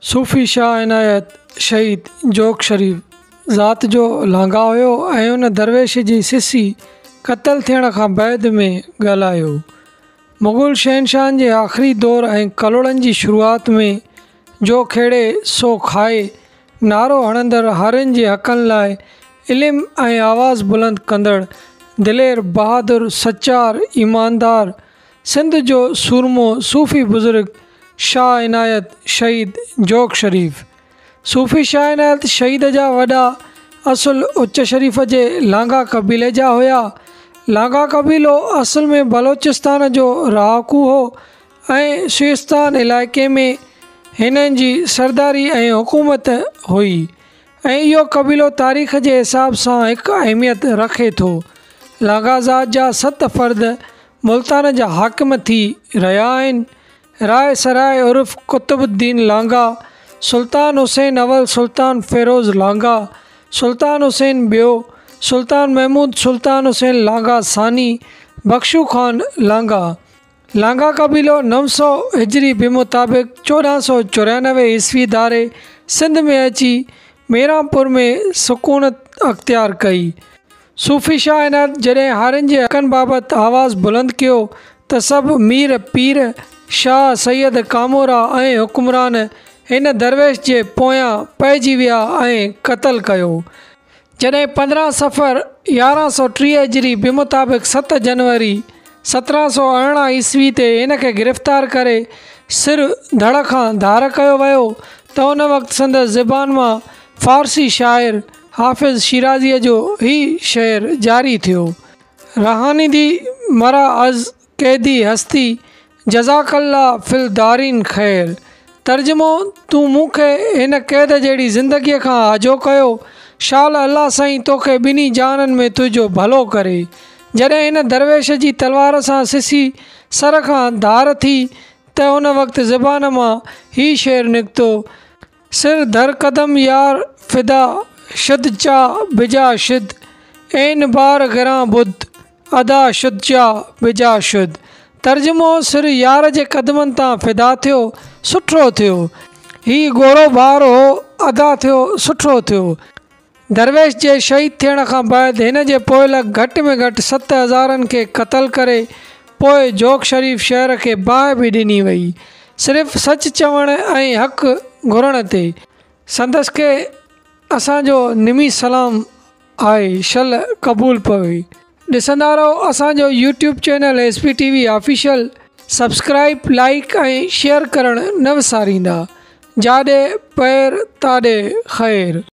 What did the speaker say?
صوفي شاهه عنايت شهيد جهوڪ شريف ذات جو لانگاهه هيو ۽ ان درويش جي سسي قتل ٿيڻ کان بعد ۾ ڳالهايو. مغل شهنشاهن جي آخري دور ۽ ڪلهوڙن جي شروعات ۾ جو کيڙي سو کائي نعرو هڻندڙ هارين جي حقن لاء علم ۽ آواز بلند ڪندڙ دلير بهادر سچار ايماندار سنڌ جو سورمو صوفي بزرگ شاهه عنايت شهيد جهوڪ شريف صوفي شاهه عنايت شهيد جا وڏا اصل اچ شريف جي لانگاهه قبيلي جا هيا. لانگاهه قبيلو اصل ۾ بلوچستان جو رهاڪو هو ۽ سيوستان علائقي ۾ هنن جي سرداري ۽ حڪومت هئي ۽ اهو قبيلو تاريخ جي حساب سان هڪ اهميت رکي ٿو. لانگاهه ذات جا ست فرد ملتان جا حاڪم ٿي رهيا آهن. راء سراء عرف قطب الدين لانگاهه، سلطان حسين اول سلطان فيروز لانگاهه، سلطان حسين ٻيو، سلطان محمود سلطان حسين لانگاهه ثاني، بخشو خان لانگاهه. لانگاهه قبيلو 900 هجري بمطابق 1494 عيسوي ڌاري سنڌ ۾ اچي ميرانپور ۾ سڪونت اختيار ڪئي. صوفي شاهه عنايت جڏهن هارين جي حقن بابت آواز بلند ڪيو ته سڀ مير، پير، شاهه، سيد، ڪامورا ۽ حڪمران هن درويش جي پويان پئجي ويا ۽ قتل ڪيو. جڏهن 15 صفر 1130 هجري بمطابق 7 جنوري 1718 عيسوي تي هن کي گرفتار ڪري سر ڌڙ کان ڌار ڪيو ويو ته ان وقت سندس زبان مان فارسي شاعر حافظ شيرازيء جو هي شعر جاري ٿيو. رهانيدي مرا از قيدي هستي جزاڪ الله في الدارين خير ترجمو، تون مون کي هن قيد جهڙي زندگيء کان آجو ڪيو، شال الله سائين توکي ٻنهي جهانن ۾ تنهنجو ڀلو ڪري. جڏهن هن درويش جي تلوار سان سسي سر کان ڌار ٿي ته ان وقت زبان مان هي شعر نڪتو. سر در قدم يار فدا شد جا بجا شد اين بار گران بد ادا شد جا بجا شد ترجمو، سر يار جي قدمن تان فدا ٿيو، سٺو ٿيو. هي ڳورو بار هو، ادا ٿيو، سٺو ٿيو. درويش جي شهيد ٿيڻ کان بعد هن جي پوئلڳ گهٽ ۾ گهٽ ست هزارن کي قتل ڪري پوء جهوڪ شريف شهر کي باهه به ڏني وئي صرف سچ چوڻ ۽ حق گهرڻ تي. سندس کي اسان جو نمي سلام آهي شل قبول پوي. ڏسندا رهو اسان جو YouTube channel S P T V official. Subscribe like ۽ share ڪرڻ نه وساريندا جاڏي پير تاڏي خير.